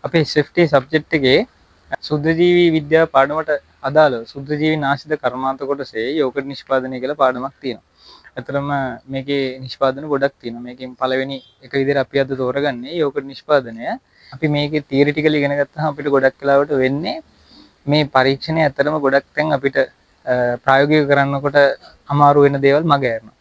අපේ SFT subject එකේ ශුද්ධජීවී විද්‍යාව පාඩමට අදාළව ශුද්ධජීවී නාශිත කර්මාන්ත කොටසේ යෝගට් නිෂ්පාදනය කියලා පාඩමක් තියෙනවා. ඇත්තටම මේකේ නිෂ්පාදන ගොඩක් තියෙනවා. මේකෙන් පළවෙනි එක විදිහට අපි අද තෝරගන්නේ යෝගට් නිෂ්පාදනය. අපි මේකේ තියරිටිකලි ඉගෙන ගත්තාම අපිට ගොඩක් වෙලාවට වෙන්නේ මේ පරීක්ෂණය ඇත්තටම ගොඩක් තැන් අපිට ප්‍රායෝගිකව කරන්නකොට අමාරු වෙන දේවල් මග ඇරෙනවා.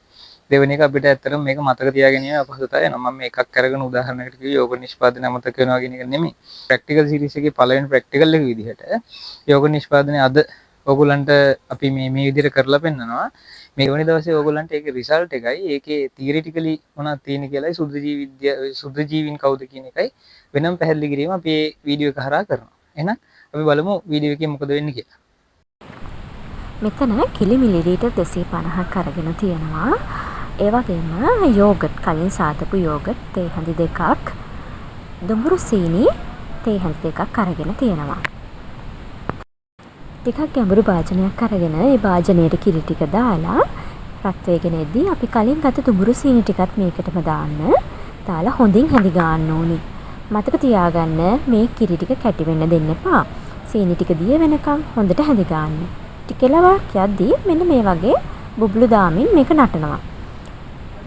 දෙවෙනි එක අපිට ඇත්තටම මේක මතක තියාගැනීම අපහසුතාවය එනවා. මම මේ එකක් අරගෙන උදාහරණයකට කිව්වේ යෝග නිෂ්පාදනය අමතක වෙනවා කියන එක නෙමෙයි. ප්‍රැක්ටිකල් සීරීස් එකේ පළවෙනි ප්‍රැක්ටිකල් එක විදිහට යෝග නිෂ්පාදනය අද ඕගොල්ලන්ට අපි මේ මේ විදිහට කරලා පෙන්නනවා. මේ වෙනි දවසේ ඕගොල්ලන්ට ඒකේ රිසල්ට් එකයි ඒකේ තියරිටිකලි මොනවද තියෙන්නේ කියලායි සුද්ධ ජීව විද්‍යාව සුද්ධ ජීවීන් කවුද කියන එකයි වෙනම පැහැදිලි කිරීම අපි මේ වීඩියෝ එක හරහා කරනවා. එහෙනම් අපි බලමු වීඩියෝ එකේ මොකද වෙන්නේ කියලා. මෙතන කිලි මිලිලීටර් 250ක් අරගෙන තියෙනවා. ඒ වගේම යෝගට්, කලින් සාදපු යෝගට් තේ හැඳි දෙකක්, දුඹුරු සීනි තේ හැඳි දෙකක් අරගෙන තියෙනවා. ටිකක් ගැඹුරු භාජනයක් අරගෙන ඒ භාජනයට කිරි ටික දාලා රත් වේගෙන එද්දී අපි කලින් ගත්ත දුඹුරු සීනි ටිකත් මේකටම දාන්න. දාලා හොඳින් හැඳි ගාන්න ඕනේ. මතක තියාගන්න, මේ කිරි ටික කැටි වෙන්න දෙන්න එපා. සීනි ටික දිය වෙනකන් හොඳට හැඳි ගාන්න. ටික වෙලාවක් යද්දී මෙන්න මේ වගේ බුබුලු දාමින් මේක නටනවා.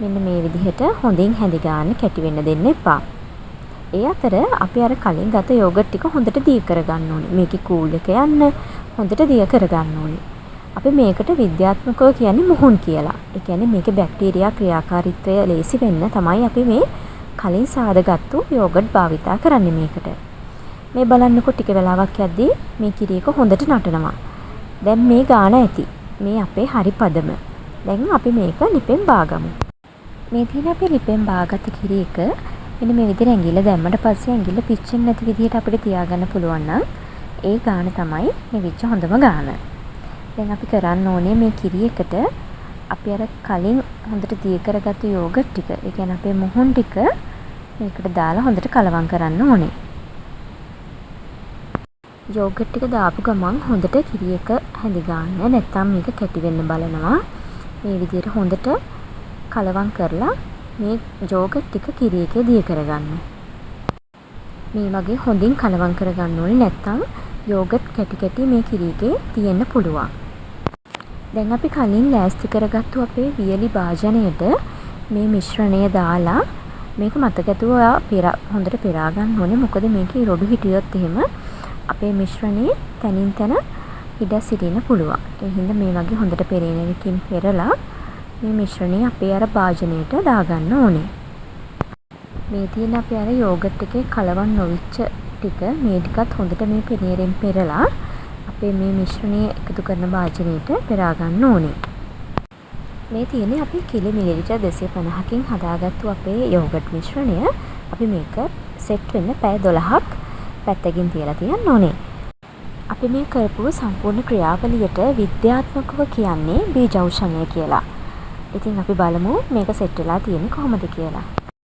මෙන්න මේ විදිහට හොඳින් හැඳි ගාන්න, කැටි වෙන්න දෙන්න එපා. ඒ අතර අපි අර කලින් ගත්ත යෝගට් ටික හොඳට දිය කරගන්න ඕනේ. මේකේ කූල් එක යන්න හොඳට දිය කරගන්න ඕනේ. අපි මේකට විද්‍යාත්මකව කියන්නේ මුහුන් කියලා. ඒ කියන්නේ මේකේ බැක්ටීරියා ක්‍රියාකාරීත්වය ලේසි වෙන්න තමයි අපි මේ කලින් සාදගත්තු යෝගට් භාවිතා කරන්නේ මේකට. මේ බලන්නකෝ, ටික වෙලාවක් යද්දී මේ කිරි එක හොඳට නටනවා. දැන් මේ ගාන ඇති. මේ අපේ හරි පදම. දැන් අපි මේක ලිපෙන් බාගමු. මේ තියෙන අපේ ලිපෙන් බාගත්ත කිරි එක මෙන්න මේ විදිහට ඇඟිල්ල දැම්මට පස්සේ ඇඟිල්ල පිච්චෙන්නේ නැති විදිහට අපිට තියාගන්න පුළුවන් නම් ඒ ගාන තමයි නිවිච්ච හොඳම ගාන. දැන් අපි කරන්න ඕනේ මේ කිරි එකට අපි අර කලින් හොඳට දිය කරගත්තු යෝගට් ටික, ඒ කියන්නේ අපේ මුහුන් ටික මේකට දාලා හොඳට කලවම් කරන්න ඕනේ. යෝගට් ටික දාපු ගමන් හොඳට කිරි එක හැඳි ගාන්න. නැත්තම් මේක කැටි වෙන්න බලනවා. මේ විදිහට හොඳට කලවම් කරලා මේ යෝගට් ටික කිරි එකේ දිය කරගන්න. මේ වගේ හොඳින් කලවම් කරගන්න ඕනේ, නැත්තම් යෝගට් කැටි කැටි මේ කිරි එකේ තියෙන්න පුළුවන්. දැන් අපි කලින් ලෑස්ති කරගත්තු අපේ වියලි භාජනයට මේ මිශ්‍රණය දාලා මේක මතක ඇතුව ඔයා හොඳට පෙරා ගන්න ඕනේ. මොකද මේකේ රොඩු හිටියොත් එහෙම අපේ මිශ්‍රණයේ තැනින් තැන හිඩැස් හිටින්න පුළුවන්. ඒ හින්දා මේ වගේ හොඳට පෙරේන එකකින් පෙරලා මේ මිශ්‍රණය අපේ අර භාජනයට දාගන්න ඕනේ. මේ තියෙන අපේ අර යෝගට් එකේ කලවම් නොවිච්ච ටික, මේ ටිකත් හොඳට මේ පෙනේරෙන් පෙරලා අපේ මේ මිශ්‍රණය එකතු කරන භාජනයට පෙරා ගන්න ඕනේ. මේ තියෙන්නේ අපි කිලි මිලිලීටර් 250කින් හදාගත්තු අපේ යෝගට් මිශ්‍රණය. අපි මේක සෙට් වෙන්න පැය 12ක් පැත්තකින් තියලා තියන්න ඕනේ. අපි මේ කරපු සම්පූර්ණ ක්‍රියාවලියට විද්‍යාත්මකව කියන්නේ බීජෞෂණය කියලා. ඉතින් අපි බලමු මේක සෙට් වෙලා තියෙන්නේ කොහොමද කියලා.